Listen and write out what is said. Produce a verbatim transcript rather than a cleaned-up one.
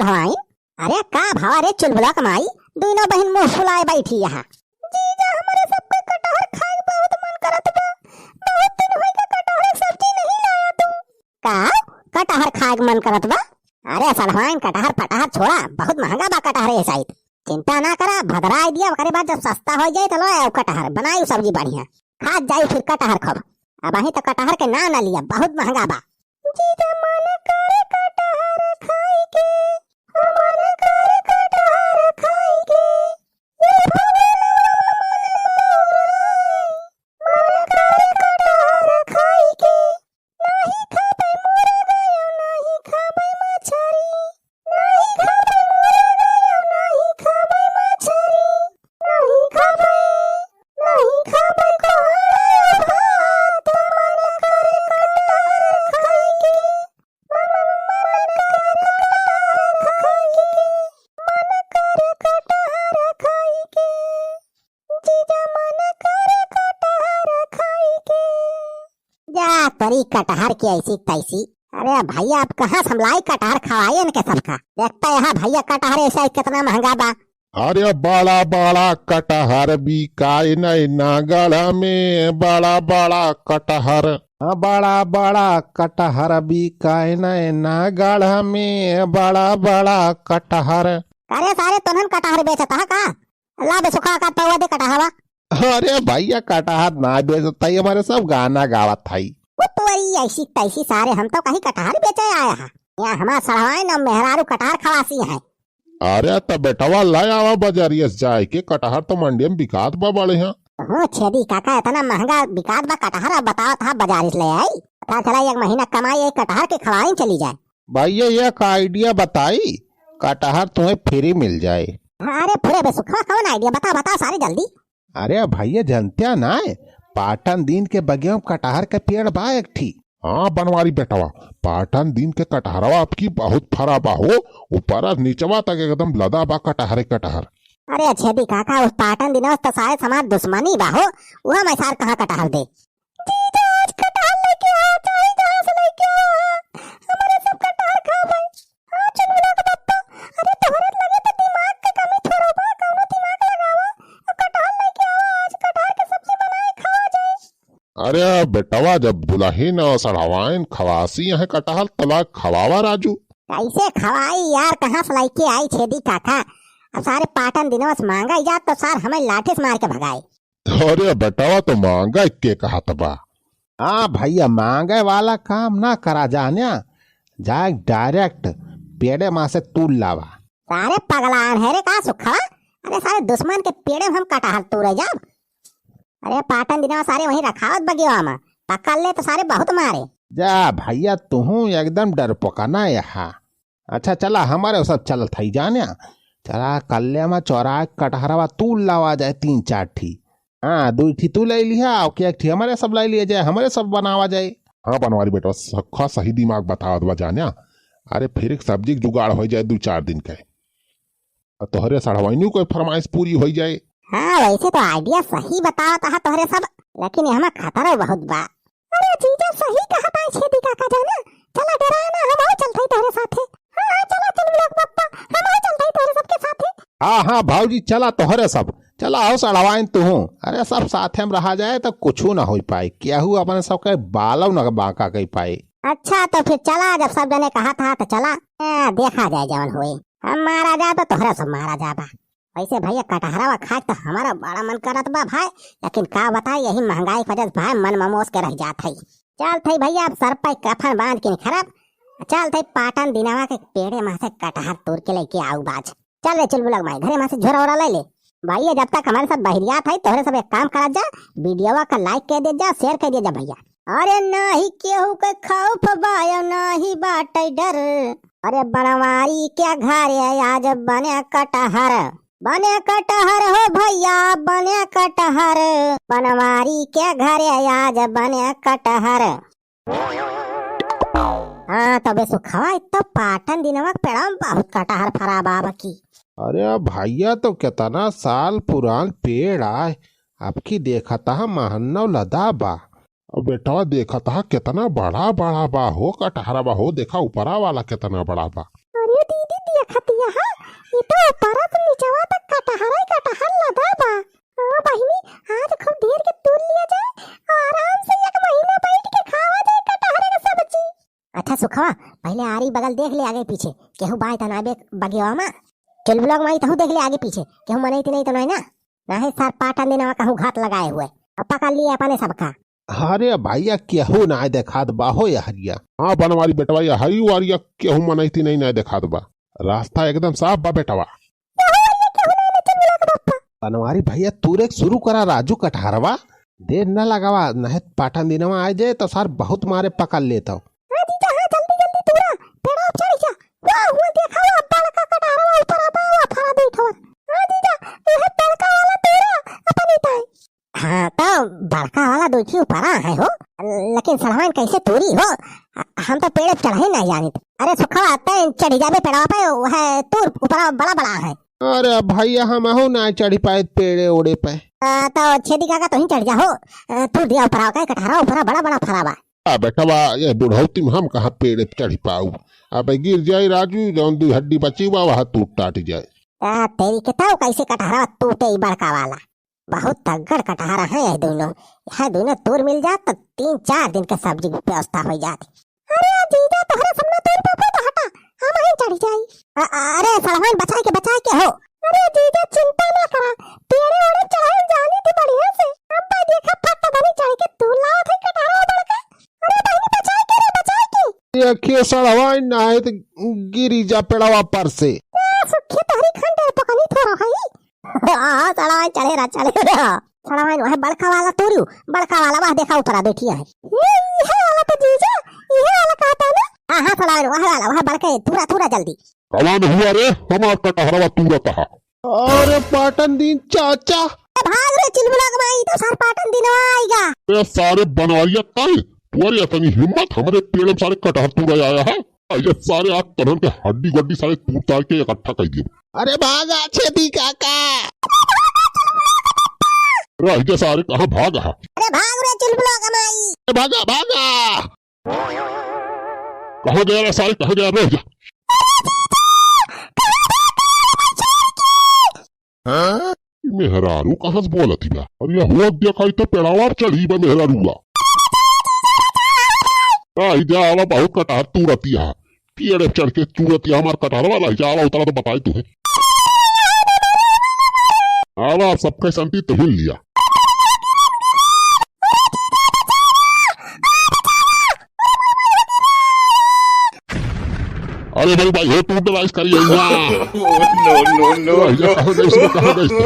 सड़वाइन, अरे का भवा रे चुलबुला क माई, दुइनो बहिन मुँह फुलाए बैठी यहाँ। जीजा, हमरे सबके कटहर खाए बहुत मन करत बा, बहुत दिन होई के कटहर सब्जी नहीं लाया तू। का कटहर खाए के मन करत बा? अरे सड़वाइन, कटहर पटहर छोड़ा, बहुत महंगा बा कटहर ए साइड। चिंता ना करा, भदराई दिया, ओकरे बाद जब सस्ता हो जाए तो लो आओ कटहर, बनाई सब्जी बढ़िया, खात जाई फिर कटहर खूब। अबहीं तो कटहर के नाम ना लिया, बहुत महंगा बा। जीजा मन करे कटहर खाई के, मन करे कटहर खाई के। ये भगवान मन करे कटहर खाई के। नाही खाबै मुर्गा, नाही खाबै मछरी। नाही खाबै मुर्गा, नाही खाबै मछरी। नाही खाबै, नाही खाबै कोहड़ा भात। मन करे कटहर खाई के। मन करे कटहर खाई के। मन करे कटहर खाई के। जीजा मन करे कटहर खाई के। जा परी कटहर की ऐसी तैसी। अरे भैया, अब कहाँ से हम लाई कटहर खवाई इनके सबका? देखता यहाँ भैया, कटहर ऐसा ही कितना महंगा बा। अरे बड़ा बड़ा कटहर बिकाए नैना गढ़ में, बड़ा बड़ा कटहर। हाँ, बड़ा बड़ा कटहर बिकाए नैना गढ़ में, बड़ा बड़ा कटहर। अरे सारे, तोहन कटहर बेचत हा का? ला बे सुखा का पौवा दे कटहरवा। अरे भैया, कटहर ना बेचत हई, हमरे सब गाना गावत हई। वो तोरी ऐसी तैसी सारे, हम तो कहीं कटहर बेचे आया है। यहाँ हमार सड़वाइन और मेहरारू कटहर खवासी है। अरे त बेटवा, ले आवा बजरिया से जाए के, कटहर तो मंडी में बिकात बा बड़े यहाँ। हो छेदी काका, इतना महंगा बिकात बा कटहर, अब बताओ था बजारी से ले आई। पता चला एक महीना कमाई एक कटहर के खवाई चली जाए। भैया, एक idea बताई, कटहर तुम्हें free मिल जाए। अरे फुरे बे सुखवा, कौन idea? बता, बता सारे जल्दी। अरे भैया, जनत्या ना है, पाटन दीन के बगिया में कटहर के पेड़ बा एक ठी। हाँ बनवारी बेटवा, पाटन दीन के कटहरवा आपकी बहुत फरा बा हो, ऊपर और नीचवा तक एकदम लदा बा कटहरे कटहर। अरे छेदी काका, उस पाटन दिनवा से तो सारे समाज दुश्मनी बा हो, वह मैं सार कहाँ कटहर दे। जीजा, आज कटहर लेके आओ, चाहे जहाँ से लेके आओ, हमारे सब कटहर खावे। हाँ, चुलबुला के पप्पा, अरे तोहरे लगे तो दिमाग के कमी थोड़ो बा, कौनो दिमाग लगावा, और कटहर लेके आओ, आज कटहर के सब्जी बनाए खावा जाए। अरे बेटवा, जब दुलहिन और सड़वाइन खवासी हैं कटहर, तला खवावा राजू। कैसे खवाई यार, कहाँ से लेके आई छेदी काका? अब सारे पाटन दिनवा से मांगा ही जात तो सार हमें लाठी से मार के भगाए। अरे बेटवा, तो मांगे के कहत बा? हाँ भैया, मांगे वाला काम ना करा जान्या, जाए direct पेड़े मा से तूल लावा। सारे पगलान है रे का सुखवा? अरे सारे दुश्मन के पेड़े में हम कटहर तूरे जाब? अरे पाटन दिनवा सारे वहीं रखावत बगिया में, पकड़ ले तो सारे बहुत मारे। जा भैया, तुहू एकदम डरपोका ना यहाँ। अच्छा चला, हमारे सब चलत हई जान्या, चला कल्ले मा चौराहे कटहरवा तूल लावा जाए तीन चार ठी। हाँ, दुई ठी तू ले लिहा, ओके एक ठी हमारे सब ले लिया जाए, हमारे सब बनावा जाए। हाँ बनवारी बेटवा, सखा सही दिमाग बतावत बा जान्या। अरे फिर एक सब्जी के जुगाड़ हो जाए दो चार दिन के, और तोहरे सड़वाइनू के फरमाइश पूरी हो जाए। हाँ, वैसे तो idea सही बतावत हा तोहरे सब, लेकिन एहमा खतरा बहुत बा। अरे जीजा, सही कहत आए छेदी काका जाना, चला डरा ना, हम आओ चलत हई तोहरे साथे। हाँ, हाँ, चला चुलबुला के पप्पा, हम आओ चलत हई तोहरे सबके साथे। हाँ, हाँ, भौजी, चला तोहरे सब, चला आओ सड़वाइन तुहू। अरे सब साथे में रहा जाए तो कुछू ना हो पाए, केहू अपने सबके बालव न बांका कई पाए। अच्छा, तो फिर चला, जब सब जने कहत हा तो चला, ए, देखा जाए जवन होए। हम मारा जाए तो तोहरे सब मारा जाबा। वैसे भैया, कटहरवा खाए तो हमारा बड़ा मन करत बा भाई, लेकिन का बताई, यही महंगाई की वजह से भाई मन ममोस के रह जात है। चलत हई भैया, अब सर पे कफन बांध के निखरब, चलत हई पाटन दिनवा के पेड़े मा से कटहर तोड़ के लेके आऊ बाज। चल रे चुलबुला के माई, घरे मा से झोरा ओरा ले ले। भैया, जब तक हमारे सब बहिरियात है, तोहरे सब एक काम करा जा, वीडियोवा का like कर दे जा, share कर दे जा भैया। अरे नाही केहू के खौफ बा, अउ नाही बाटे डर। अरे बनवारी के घरे आज बने कटहर, बने कटहर हो भैया, बने कटहर। बनवारी के घरे आज बने कटहर। हाँ, तबे सुखवा, इ तो पाटन दिनवा के पेड़वा में बहुत कटहर फरा बा अबकी। अरे भैया, तो कितना साल पुरान पेड़ आए, अबकी देखत हा महन्नव लदा बा। अब बेटवा देखत हा कितना बड़ा बड़ा बा हो कटहरा बा हो, देखा ऊपरा वाला कितना बड़ा बा। अरे दीदी, दिया देखत हिया, हाँ, ई तो ऊपरा से निचवा तक कटहर ही कटहर लदा बा। हाँ बहिनी, आज खूब ढेर के तूर लिया जाए और आराम से एक महीना बैठ के खावा जाए कटहर के सब्जी। अच्छा सुखवा, पहिले आरी बगल देख ले आगे पीछे, केहू बाय त ना बे बगिया मा। चुलबुलवा क माई तहू देख ले आगे पीछे, केहू मनई तिनई त नाई ना। नाहीं सार पाटन दिनवा कहूँ घात लगाए हुए। अब पकड़ लिए अपने सबका। अरे भैया, केहू नाई देखात बा हो यहरिया। हाँ बनवारी बेटवा, यहरी वारिया केहू मनई तिनई नाई देखात बा। रास्ता एकदम साफ बा बेटवा। बनवारी भैया, तूरे शुरू करा राजू कटहरवा, देर न लगावा, नहीं पाटन दिनवा आए जाए तो सार बहुत मारे पकड़ लेत हो। हाँ जीजा, हाँ, जल्दी जल्दी तूरा, पेड़वा चढ़ जा। वाह, हुआ देखा, वाह, बड़का कटहरवा ऊपर आबा, वाह, फरा बैठवा। हाँ जीजा, यह बड़का वाला तूरा, अपनी ताई। हाँ, तो बड़का वाला देखी ऊपरा है हो, लेकिन सड़वाइन कैसे तूरी हो? हम तो पेड़ चढ़े ना जानित। अरे सुखवा, तैं चढ़ी जाबे पेड़वा पे, वह तूर ऊपरा बड़ा बड़ा है। अरे भैया, हमहू ना चढ़ी पाए पेड़े ओड़े पे। आ, तो छेदी काका, तोही चढ़ जा हो। आ, तूर दिया ऊपरा, का कटहरा ऊपरा बड़ा बड़ा फरा बा। आ बेटवा, ये बुढ़ौती में हम कहाँ पेड़े पे चढ़ी पाऊ? अबे गिर जाई राजू, जौन दुई हड्डी बची बा, वह टूट टाट जाए। आ, तेरी के, तौ कैसे कटहरा टूटे ई बड़का वाला? बहुत तगड़ कटहरा है ये दोनों। यह दोनों तूर मिल जात तो तीन चार दिन के सब्जी की व्यवस्था हो जात। अरे जीजा, तोहरे सामने तूर पे तो हटा, हम ही चढ़ जाई। अ-, अरे सड़वाइन, बचाए के, बचाए के हो। अरे जीजा, चिंता ना करा, पेड़े ओड़े चढ़ाई जानी थी बढ़िया से। हम तो देखा फट बनी चढ़ के तूर लावत है कटहरा बड़का। अरे बहिनी, बचाए के रे, बचाए के। देखिए सड़वाइन, नाहीं तो गिरी जा पेड़वा पर से। ए, सुखी तोहरी खंडे पकनी थोड़ा है। हाँ, हाँ, सड़वाइन चढ़े रहा, चढ़े रहा। सड़वाइन, वह बड़का वाला तूरू, बड़का वाला, वह देखा ऊपरा बैठी है। ये, ये वाला तो जीजा, ये वाला कहता है ना? हाँ, हाँ, सड़वाइन, वह वाला, वह बड़के, तूरा, तूरा जल्दी। कौन हुआ रे? हमार कटहरवा तूरत हा। अरे पाटन दीन चाचा। ए, भाग रे चिलबुला के माई, तो सार पाटन दिनवा आइगा। ए सारे बनवारिया, काहे तोहरी इतनी हिम्मत, हमरे पेड़ में सारे कटहर तूरे आया है? ये सारे आज तोहन के हड्डी गड्डी सारे तूर तार के इकट्ठा कर दियो। अरे भागा छेदी काका। रह जा सारे, कहाँ भागा है? अरे भाग रे चिलबुला के माई। ए भागा, भागा। कहाँ गया रे सारे, कहाँ गया रे? हाँ? मेहरारू कहाँ से बोलत ही बा? अरे हुआ देखा, ई तो पेड़ावा चढ़ी बा मेहरारुआ। आई जा, आवा, बहुत कटहर तूरतिया। पेड़ चढ़ के तूरतिया हमार कटहरवा, रह जा, आवा, उतरा तो बताई तुहे। आवा, सबके शांति तो हिल लिया। अरे भाई, भाई, हो तू डराइस करी है ना। No, no, no, अरे भैया, no। कहाँ गइस रे, कहाँ गइस रे?